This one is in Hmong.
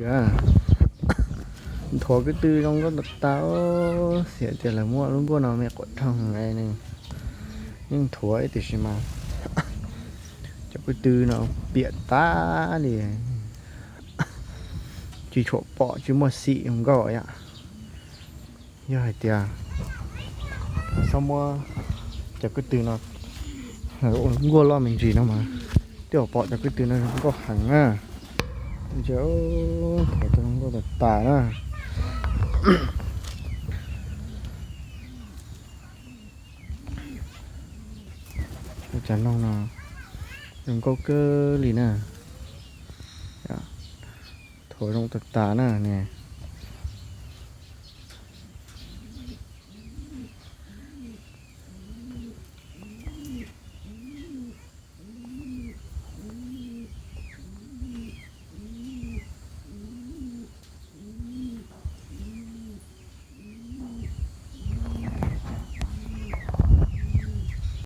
Nthuav kwv tw zoo nkauj tas tas, xiam tias lawv muab lub nkuaj no me quav rhoog nws yeej nthuav tiam sis mas cov kwv tw no piam tas li, tsis tshua pom tsis muaj xim zoo nkauj yom. Yog hais tias txhob muab cov kwv tw no ua nkuaj loj me ntsis no mas twb pom cov kwv tw no zoo nkauj heev na. Ntshe nthuav tau zoo nkauj tas tas na. Cov noog no zoo nkauj kawg li na. Nthuav zoo tas tas na ne.